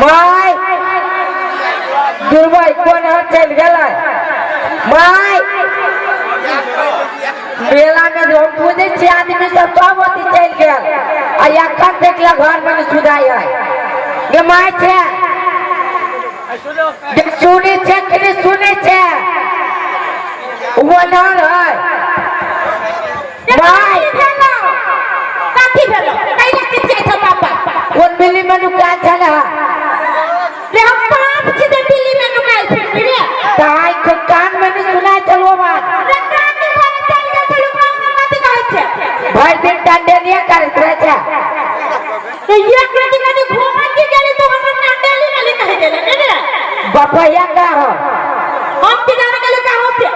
My दुर्बाई कोन हर चलि गेलै my. मेला में जो हम बुझै छियै आदमी सब सब ओतऽ चलि गेल आ एखन देखलक घर में नहि सुधाइ है गे my छै जे सुनै छै कि नहि सुनै छै ओनहर है my. कथी भेलो? कैला चिचियाइ छौ पापा? कोन बिल्ली में नुकायल छल है? रे हम बाप छी जे बिल्ली में नुकायल फिरबी रे? तऽ आँखि कान में नहि सुनाइ छलो बात। रे काकी घरे चलि गेल छलु, गाँव में कथी कहै छै? भरि दिन टंडेलिये करैत रहै छै। तो एक रति कनी घूमत की गेली तो हमर नाटेली वाली कहि देले ने रे। बपैया का हो? हम की जाने गेली का होते।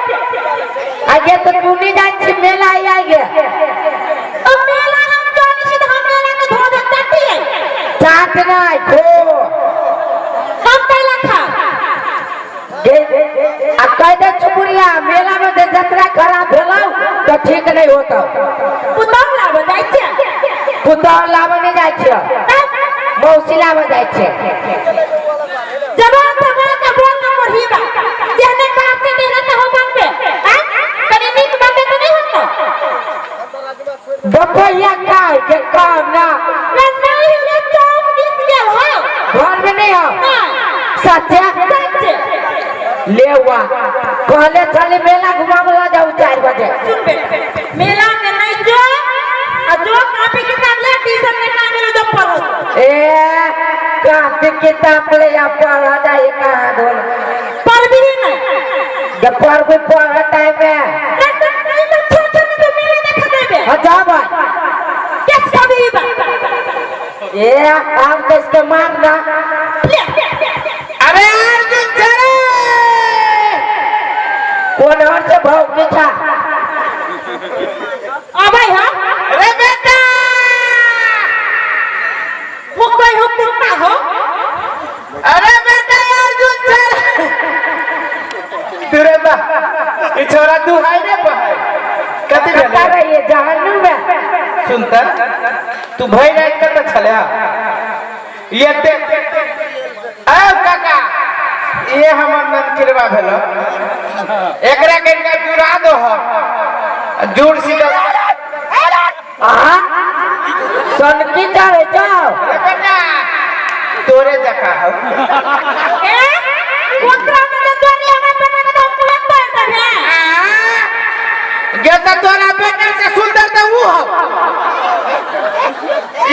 आगे तो तू नहीं जाइ छी मेला आई आगे। ओ मेला हम जानी छी तऽ हम मेला के धो धो चटियै। चाट नहीं खो। हम कैला खा? गे आ कह दे चुपुरिया मेला में जे जतरा खराब भेलौ तो ठीक नहीं होतो। पुतहु लाबऽ जाइ छै? पुतहु लाबऽ नहीं जाइ छियै, मौसी लाबऽ जाइ छियै। जवान सवाल के बोल न पढ़ीबा। जेहने बाप से तेहने तो हम बनबे। हैं? कनी नीक बनबे तऽ नहि होतो। बपैया का है के काम ना? रे नहीं रे, चौक दिस गेल हो। घर में नहीं हो? नहीं। सच्चे? सच्चे। ले हुआ कहले चले मेला घुमाबला जाऊ 4 बजे। सुन बे, मेला में नहीं जो आ जो कॉपी किताब ले ट्यूशन में का गेलो जब पढ़ो। ए कॉपी किताब ले या पढ़ा जाए कहाँ धोल। पढ़बी ही नहीं। जब पढ़बी पढ़ टाइम में। रे तो नहीं तो छोट छोट तो मेला देखा देबे। हाँ जा भाई। किस कभी बा? ए आप तो इसके मारना। ले। अरे अर्जुन चले। कौन और से भाव पीछा? अबै हां। अरे बेटा हुक्कै हो कुत्ता हो। अरे बेटा अर्जुन चल। तुरे बा ई छोरा तू हाय रे पहाय कथी कत्ता भेलै? रहिए जहन्नुम में। सुनता तू भरि राति कतऽ छले? ये ते आओ काका, ये हमर ननकिरवा भेलो, एकरा के इनका जुड़ा दो हो जुड़ सीधा। हाँ सनकी चढ़े जाओ। अरे बेटा तोरे जका हो। ए ओकरा में जे तोरी हमरा बेटा के तो हम तुरंत पढ़ देबे। गे तो तोरा बेटा से सुंदर तो ऊ हो,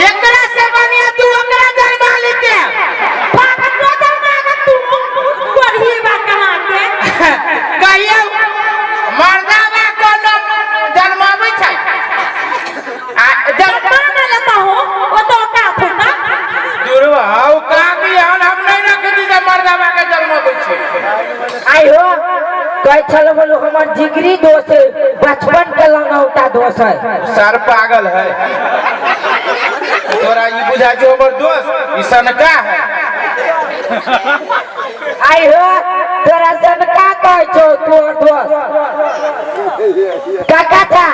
एकरा से बढ़िया तू ओकरा जन्मा लेते। बाबा को जन्मा के तू पढ़ी बा कहाँ के? कहियो मर्दावा कोनो जन्माबै छै आ जब जन्मा न लेता हो ओ तो का थोड़ा। दुर्वा ओ काकी हन हम नहीं रख दी जे मर्दावा के जन्माबै छै। आई हो कहै छल बोलो हमर जिगरी दोस्त है, बचपन के लंगौटा दोस्त है। सर पागल है तोरा ई बुझाइ छौ हमर दोस्त ई सनका है। आई हो तोरा सनका कहै छौ तोहर दोस्त काका था।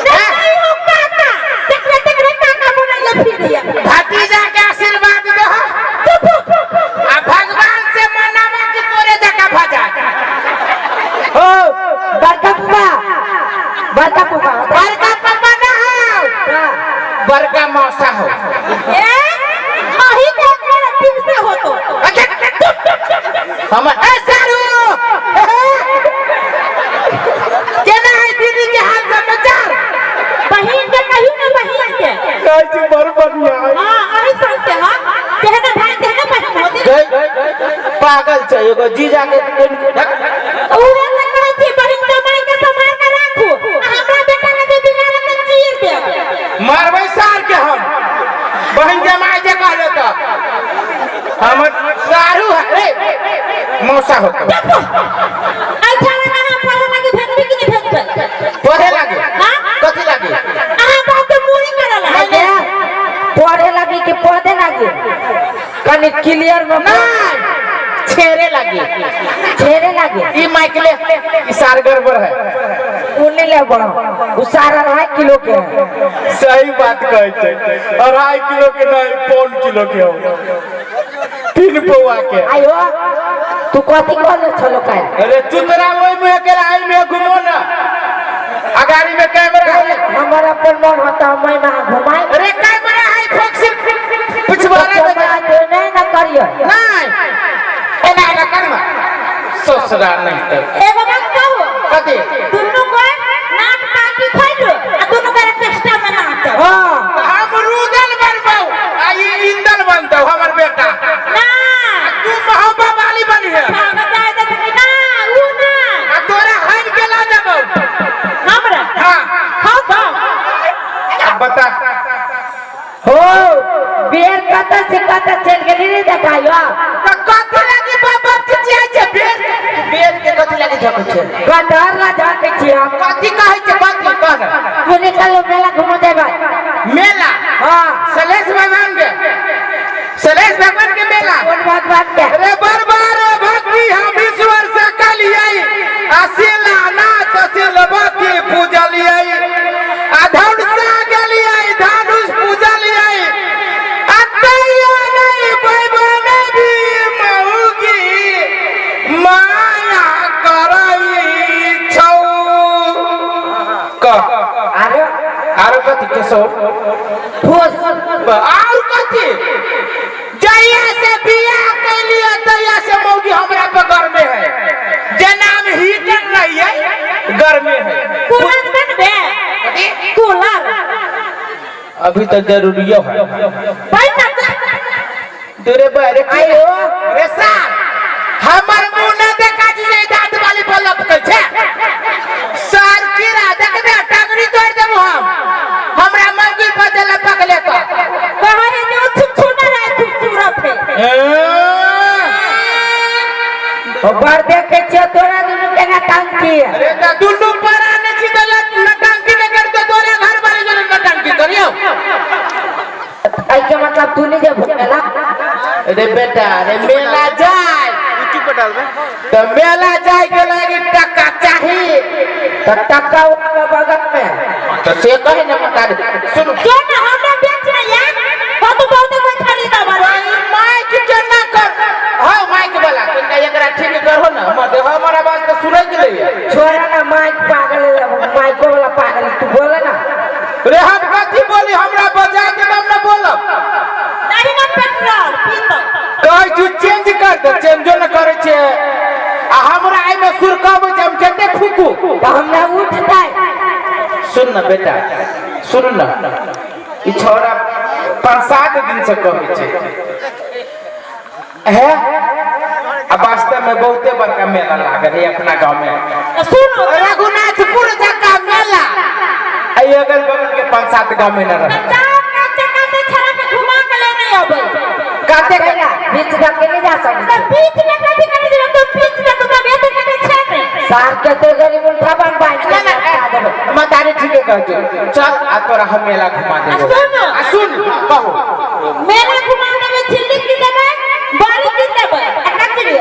नहीं हो काका, देखरे देखरे काका बनैले फिरिया। भतीजा के आशीर्वाद दो आ भगवान से मनावा कि तोरे जका भजा। ओ बड़का फूफा, बड़का फूफा। बड़का पापा ना हो, बड़का मौसा हो। ए अही के मेरा पिमसा हो तो। हम ए सारू केना है दीदी के हाल समाचार? बहिन के कहियो ना बहिन के। कहै छी बड़ बढ़िया। हां अही संग के हां तेहने भाई तेहने बहिन होती। पागल छै एगो जीजा के उहे त कहै छी बहिन जमाई के सम्हार के राखू आ हमरा बेटा के जे बिगाड़त त चीर देब। मारबै सार के हम बहिन जमाई जे कहले त हमर सारू है रे मौसा होतो। अच्छा अहाँ पढ़े लागी भेजबी कि नहीं भेजबै? पढ़े लागे? हाँ? कथी लागे? अहाँ बाप के मूड़ी करला। आगे पढ़े लगी कि पढ़े लगी कनी क्लियर में? नहीं छेड़े लागे। छेड़े लगी। ई माइक ले, ई सार गड़बड़ है। उन्नी ले बड़ा उ सारा 2.5 किलो के है। सही बात कहै छै, 2.5 किलो के नहीं 0.75 किलो के हो। तीन पौआ के। आयो, तू कथी कहले छलो काल्हि? अरे चुतरा, ओहि में के आई में घुमो ना, अगाड़ी में कैमरा है। हमर अपन मन होता मैं में घुमाई। अरे कैमरा है फोक्स पिछवाड़ा में। हमरा तो नहीं ना करियो। नहीं, एना एना करना ससुरा नहीं तो। एगो बात कहू? कथी? दुनू कोई नाट पार्टी खैलू आ दुनू गोरे चेष्टा में नाचो। हाँ। हम रुदल बनबौ आ ई इंदल बनतौ हमर बेटा। ना। तू मोहब्बा वाली बनी है। हाँ, बताए दे कि ना ऊ ना। आ तोरा हर के ला देबौ। हमरा? हाँ। हाँ तो। अब बता। हो बेर कत से कत चल गेली रे, देखायो। त कथी लागी बाप बाप चिचियाइ छै? बेर बेर के कथी लागी झकै छै? कटहर ला झाकै छी हम। कथी कहै छै? कथी कह ने। तू निकल, मेला घूमो जेबै। मेला? हाँ। सलेश भगवान के, सलेश भगवान के मेला। कोन भगवान के? अरे बरबार भक्ति हम ईश्वर से कलियै, असेला नाथ असेलवती पूजलियै, आ धनुषा गेलियै धनुष पूजलियै, आ तैयो नहि पैबने भी मौगी माया करै छौ। कह। आरो? आरो कथी केशव? फूस। और कथी? जहिया से बियाह कैलियै तहिया से मौगी हमरा पर गर्मे है, जेना हम हीटर रहियै, गर्मे है। कूलर बनबे, कूलर। अभी तो जरूरियो है। बैठ जा। तेरे बहरे की आयो। रे सार, हमर मुंह न देखा जे दांत वाली बलब के छै। सार कीड़ा देखबे, टंगरी तोड़ देबो हम। हमरा मौगी पर देला पकले तो कहे है जो छुछुना है, खूबसूरत है। ओ बर देखे छियो तोरा दुनू केना टांग की। अरे त दुनू पराने छी त नटांकी न कर तो तोरे घर वाले जो नटांकी करियो। एहि के मतलब तू नहीं जेबो मेला? अरे बेटा, अरे मेला जाय तो मेला जाय के लागी टका चाही। तो टका उठा बगल में। तो से कहे न बता दे, सुन। क्यों ना हमरा बेच ना यार, वो तो बहुत कोई खरीदा बारे। माइक के ना कर, हाँ माइक वाला तनिका एकरा ठीक करहो ना, हमर हमर आवाज तो सुनै के नहीं है। छोड़ा ना माइक, पागल है, माइको वाला पागल है, तू बोले ना। रे हम कथी बोली? हमरा बजा के हम ना बोलब। नहीं ना, पेट्रोल पीतो। कहै छी चेंज कर दे, चेंजो न करै छै आ हमरा एहिमे सुरकाबै छै, हम कते फूकू। तो हमरा उठता है। सुन ना बेटा, सुन ना, ई छौड़ा 5-7 दिन से कहै छै है, आ वास्तव में बहुते बड़का मेला लागल है अपना गांव में। सुनो। रघुनाथपुर जका मेला आ अगल बगल के 5-7 गांव में न रहे। जाओ ना, चक्का से छड़ा के घुमा के ले नहीं अबे। काते? कैला बीच धक्के नहीं जा तो सकते? बीच में कथी करे जेबे तो? बीच में तो तब एते कते छै ने। सार के तो गरीब उल्टा बन बांध ना ना, मतारी ठीके कह छौ, चल आ तोरा हम मेला घुमा देबो। आ सुन। आ सुन, कहू। मेला घुमा देबे, झिल्ली की देबे, बड़ी की देबे आ कचरी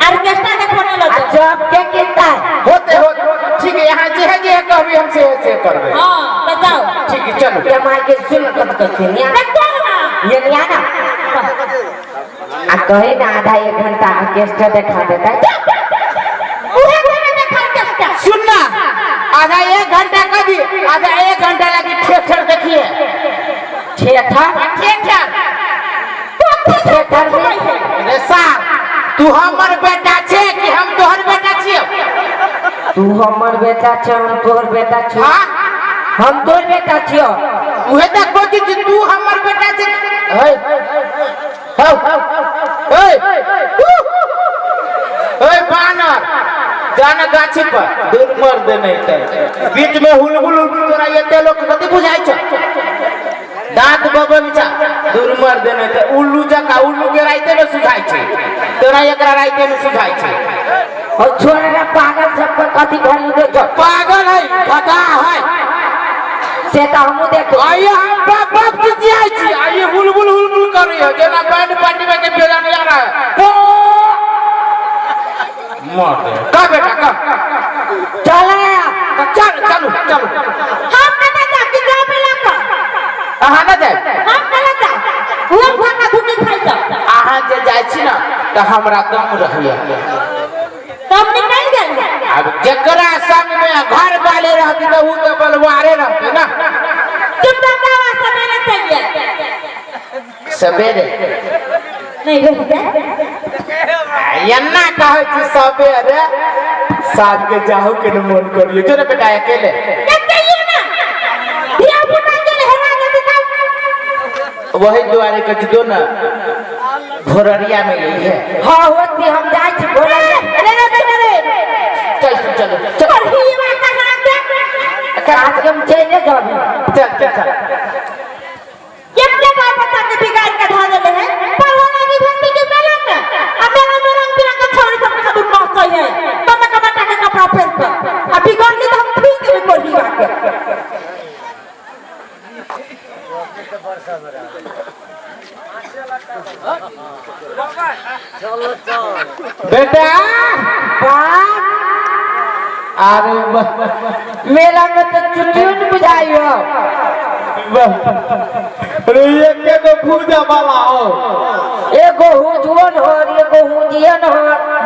ऑर्केस्ट्रा देखो न आ लगो। चौप के कितना है? होते हो, ठीक है, यहाँ जे है जे है कहबी हम से करबे। हां तो जाओ। ठीक है, चलो। ये माइक के सुन कत कत सुनिया। देखो ना। ये नहीं आना आ कहे ना, आधा एक घंटा ऑर्केस्ट्रा दिखा देता है। उहे घरे देखा ऑर्केस्ट्रा। सुन ना, आधा एक घंटा, कभी आधा एक घंटा लगी थिएटर देखिए। थिएटर? थिएटर। थिएटर में? अरे साहब, तू हमर बेटा छे कि हम तोहर बेटा छियो? तू हमर बेटा छे, हम तोहर बेटा छियो। हाँ। हम तोहर बेटा छियो। उहे त कोची छी, तू हमर बेटा छे। हे हौ हे हे बानर, जाना गाछी पर, दूर मर दे, नहीं त बीच में हुलबुल हुलबुल तोरा एते लोग कथी बुझाइ छौ? दांत बबल छा, दूर मर दे, नहीं त उल्लू जका, उल्लू के राइते में सुझाइ छै, तोरा एकरा राइते में सुझाइ छै। और छोड़ ना, पागल सब पर कथी घर दे छो? पागल है, गधा है। से तो हमू देखो। आइए, हम बाप बाप चिचियाइ छी, आइए हुलबुल हुलबुल करी है जेना बैंड पार्टी में के बेजा नहीं आ रहा है। पो मर दे का बेटा का। चल। चल, चलू चलू। हम कता जा कि जाओ मेला पर? अहाँ न जाए। हम कला जा, वो धक्का धुकी खाइ जाओ। अहाँ अहाँ जे जाइ छी ने तऽ हमरा दम रहैया। दम निकलि गेल। आब जकरा संग में घर वाले रहती तऽ उ तऽ बलवारे रहते ना। चुपचाप जाओ, सवेरे चलिए। सवेरे नहीं रह जाए। एना कहै छी सवेरे, साँझ के जाहू के न मन करियो। चलो बेटा अकेले चलिए ना, धिया पुता के हेरा जेतै तब। वही दुआरे के जो ना भोररिया में यही है। हाँ होती, हम जाइ छी भोररिया। अरे रे रे रे, चल चल चल चल। पढ़ी बात कहाँ के? आज हम चले जाबी। चल चल चल। कितने बार बच्चा के बिगाड़ के धर देले है। पढ़ो लागी भक्ति के मेला में, आ मेला में रंग बिरंग के छौड़ी सब के दूर नाचै है, कमा कमा के कपड़ा पहन के, आ बिगड़ ली तो हम ठीक देबे कोढ़ी बाके। बेटा बाप। अरे वाह। मेला में तो छुट्टियो नहीं बुझाई हो। अरे एक एगो पूजा वाला हो। एगो हुजुअन हो, एगो हुजियन हो।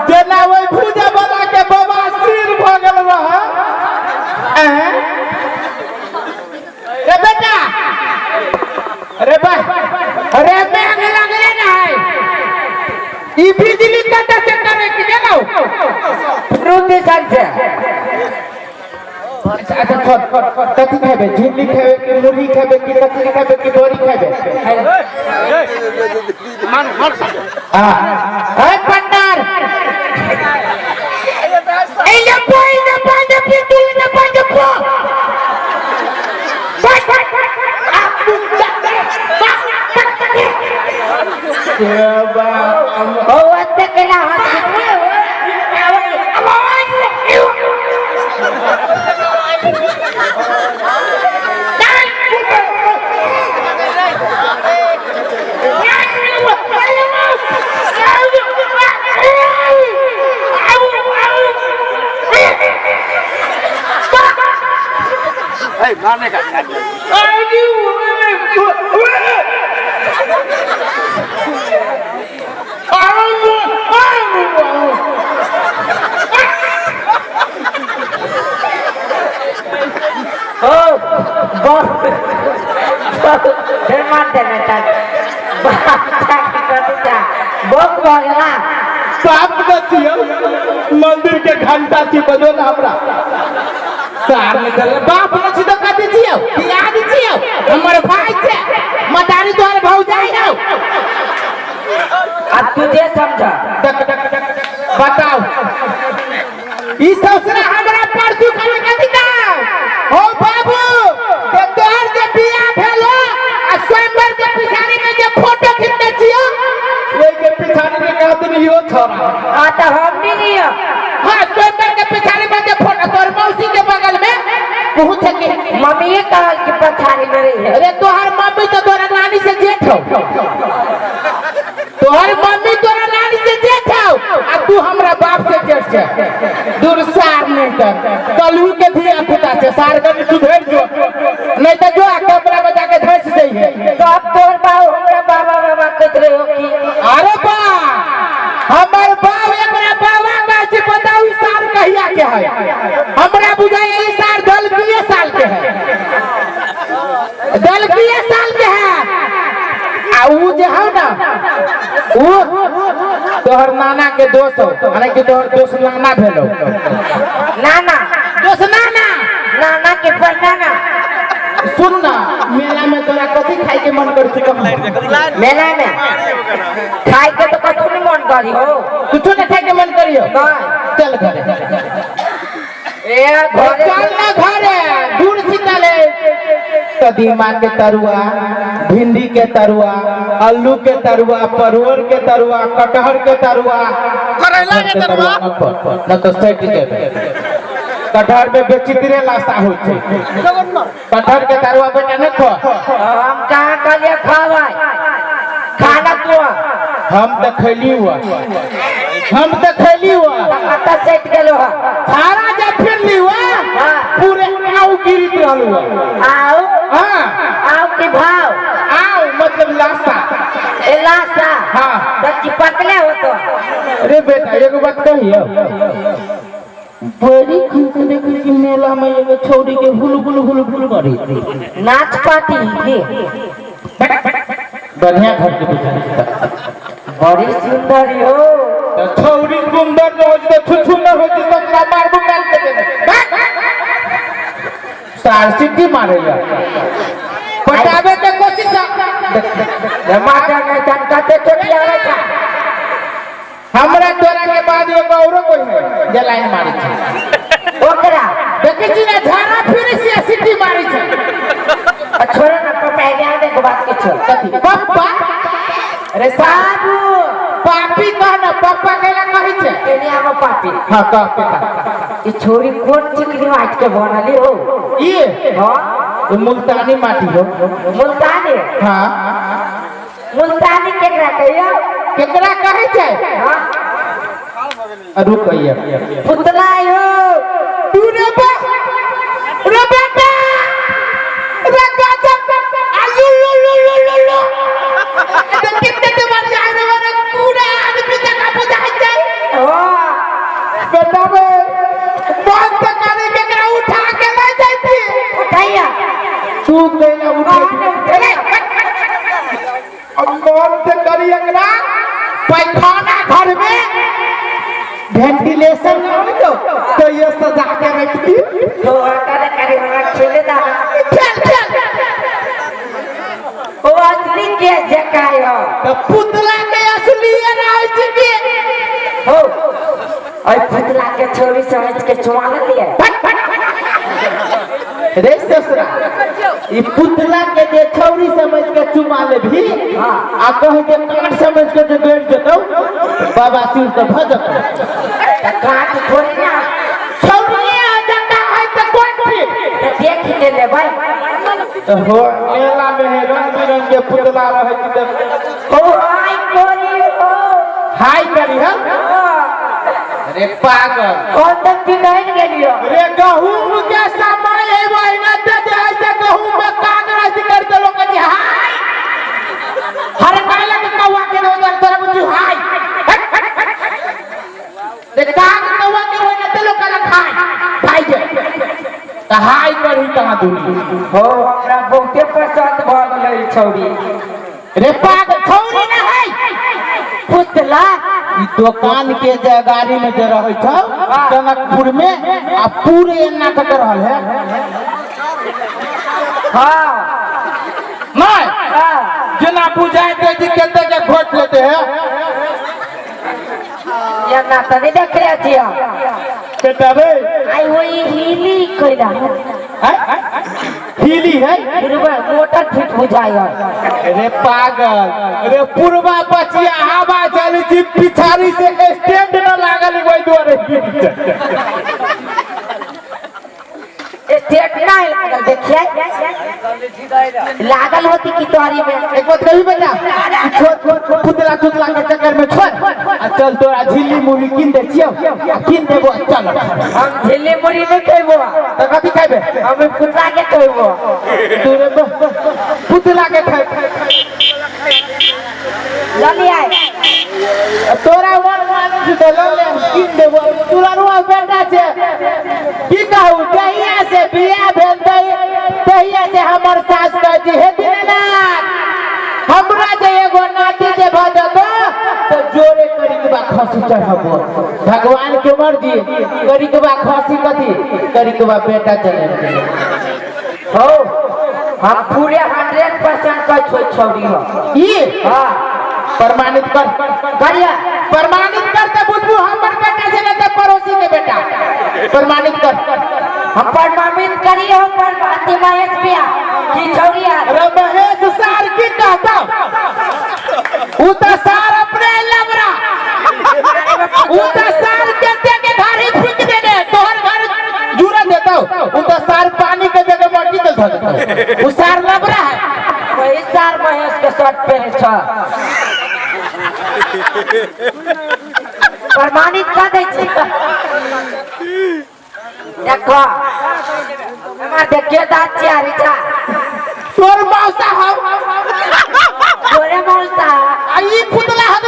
जेना वही पूजा वाला के बाबा सिर भ गेल रहे। हैं रे बेटा, अरे बा, अरे मेघ लगले ना है, ई बिजली कतऽ से करे कि गेलौ? पूर्व दिशा से। अच्छा अच्छा, छोड़। कथी खेबे? झिल्ली खेबे कि मुरही खेबे कि कचरी खेबे कि बड़ी खेबे? हाँ ए पंडार ए ले पोई ने पांडे पितुल ने पांडे पो बस। ओ ओते केना हाथ? ओ बहुत मानते नहीं तक बाप की कथी बहुत भऽ गेला। बाप न छियौ, मंदिर के घंटा छी, बजो ना हमरा सार निकल। बाप न छी तऽ कथी छियौ? दियाद छियौ, हमर भाई छै, मतारी तोहर भौजाई हौ। अब तुझे समझ। बताओ, ई ससुरा हमरा परसू करे कथी का हो बाबू जे तोहर जे बियाह भेल आ स्वयंवर के पिछाड़ी में जे फोटो खींचने छियौ, ओहि के पिछाड़ी में कहत यो छोरा। आ तो हम नहीं लियो। हाँ, स्वयंवर के पिछाड़ी में जे फोटो तोहर मौसी के बगल में बहुत है के। मम्मी ये कहल कि पछाड़ी में रही है। अरे तोहर मम्मी तो तोरा नानी से जेठ हो, तोहर मम्मी तोरा नानी से जेठ हो आ तू हमरा बाप से जेठ छे। दूर सार नहीं तर कलहू के धिया पुता छे सार, कनी सुधर जो, नहीं तो जो कमरा में जाके धंस जाइ है। तो अब तोहर बाबू हमरा बाबा बाबा कहत रहे हो कि? अरे बा, हमर बाप एकरा बाबा कहै छै। बताउ, ई साल कहिया के है? हमरा बुझाइ ई साल दलकिए साल के है, दलकिए साल के है। आ ऊ जे है ना, ऊ तोहर नाना के दोस्त हो, माने कि तोहर दोस्त नाना भेलो। नाना। दोस्त नाना। नाना के परनाना। सुन ना, मेला में तोरा कथी खाई के मन करै छै कम? मेला में खाए के तो कतौ नहीं मन करी हो। कुछो नहीं खाई के मन करियो? नहीं। चल घरे। ए घरे? चल ना घरे, दूर शीतल है। कदीमा के तरुआ, भिंडी के तरुआ, आलू के तरुआ, परोड़ के तरुआ, कटहर के तरुआ, करैला के तरुआ। न तो सटि जेबै। कटहर में बेचितरे लाशा होइ छै। कटहर के तरुआ बेटा नहीं खो। हम कहाँ कहलिए खावाई, खाना तू। हम तो खैली हुआ, हम तो खैली हुआ। कत्ता सेट गेलो हा? सारा जब फिर ली हुआ पूरे आउ गिरित रहल हुआ। आओ? हाँ। आओ के भाव? आउ मतलब लाशा। ए लाशा। हाँ। तो चिपकले हो तो। अरे बेटा एगो बात कहियो, बड़ी खुश देखै छी मेला में एगो छौड़ी के हुल बुल हुल बुल करी नाच पार्टी के। बढ़िया घर के बुझाइ। बड़ी सुंदर हो। तो छौड़ी सुंदर जो हो तो छुछु न हो तो तोरा मारबो काल के देबे। सार सिद्धि मारे या पटावे के कोशिश। माता नहीं तन कते चोटी आवे छा। हमरा तोरा के बाद एगो औरो कोई है जे लाइन मारे छै। ओकरा देखै छी ना झाड़ा फिरे से सिद्धि मारे छै। आ छोड़ो ना पप्पा, आने के बात के छोड़। कथी पप्पा? अरे बाबू पापी कह ना, पप्पा कैला कहै छै? एने आबो पापी। हां कह बेटा। ई छोरी कोन चिकनी माटी के बनली हो? ई? हां। ई मुल्तानी माटी हो। मुल्तानी? हां। मुल्तानी केकरा कहियो? केकरा कहै छै? हां। रुक कहिया। पुतला यो। तू रे बा रे बेटा रे गजब आलू लू लू लू लू लू तो कितने के बार जाए रे रे पूरा आदमी का बुझाइ छै। हो। बेटा बे मन त करे केकरा उठा के ले जाती। उठाइया। तू कैला उठा? कौन उठाइया? अब मन से करी एकरा पैखाना घर में वेंटिलेशन न हो तो ये सजा के रख दी। तो करे करे हमरा खेले दा। खेल खेल। ओ असली के जकाय हो। तो पुतला के असली रहै छै के? हो और पुतला के छोरी समझ के चुमा लिए। रे ससुरा, ई पुतला के जे छौरी समझ के चुमा लेबही आ कहे के काट समझ के जे गड़ जेतौ बाबा सिर त भ जेतौ। त काट थोड़ी ना। छौरी आ जका है त कोन ठीक? त देख के लेबै। तो हो मेला में है रंग बिरंग के पुतला रहे छै देख। ओ हाय कोरी हो। हाय करी हम। अरे पागल। कौन तक भी नहीं गेलियो? रे गहूम के समय है महीना दे दे है से गहूम में कागज कर दे लोग के हाय। हर काला के कौआ के रोजर तोरा बुझू हाय। रे काग कौआ के रोजर दे लोग के खाय खाय जे त हाय करही कहाँ दुनी। हो हमरा बहुते पसंद भ गेलै छौरी। रे पागल छौरी ना है पुतला। ई दुकान के जे गाड़ी में जे रहै छौ जनकपुर में आ पूरे एना के रहल है। हां। नहीं हां। जेना बुझाइ दे जे कते के खोट लेते है। या ना त नहीं देख रहे छियो। बेटा रे आई वही हिली कइला है हिली है। पूर्वा मोटर फिट बुझाइ है। रे पागल रे पूर्वा बचिया हवा चली छी पिछाड़ी से स्टैंड न लागल ओइ दुआरे। स्टेट नहीं लागल देखिए लागल होती की तोरी में। एक बात कही बेटा, छोड़ छोड़ पुतला तुतला के चक्कर में छोड़ आ चल तोरा झिल्ली मुड़ी किन दे छियौ किन देबो चल। हम झिल्ली मुड़ी नहीं खेबो। त कथी खेबे? हम पुतला के खेबो। तू रे पुतला के खेबे। चलिए तोरा वन मान छी त ल ले किन देबो। तुरनुआ बेटा छे की कहू जहिया से बियाह भेल तहिया से हमर सास कहै छी हे दीनानाथ हमरा जे एगो नाती जे भ जेतौ त जोरे करिकबा खसी चढ़ाबो। भगवान के मर्जी करिकबा खसी कथी करिकबा बेटा चले। हो हम पूरे 100% का छौरी हो। ई हां प्रमाणित कर करिया। प्रमाणित कर त बुझबू हमर बेटा से न त पड़ोसी के बेटा। प्रमाणित कर। हम प्रमाणित करी हो पर अति महेश पिया की छौरी है। अरे महेश सार की कहता उ त सार अपने लबरा उ त सार के दे के घारी फूक देने तोहर घर जुड़ा देता उ त सार पानी के जगह मट्टी के धो देता उ सार लबरा है। वही सार महेश के शर्ट पहने छ प्रमाणित कर दै छी। देखो हमार देखियो दाँत छियारी छा। तोर मौसा हम तोर रे मौसा। आ ई फुतला है।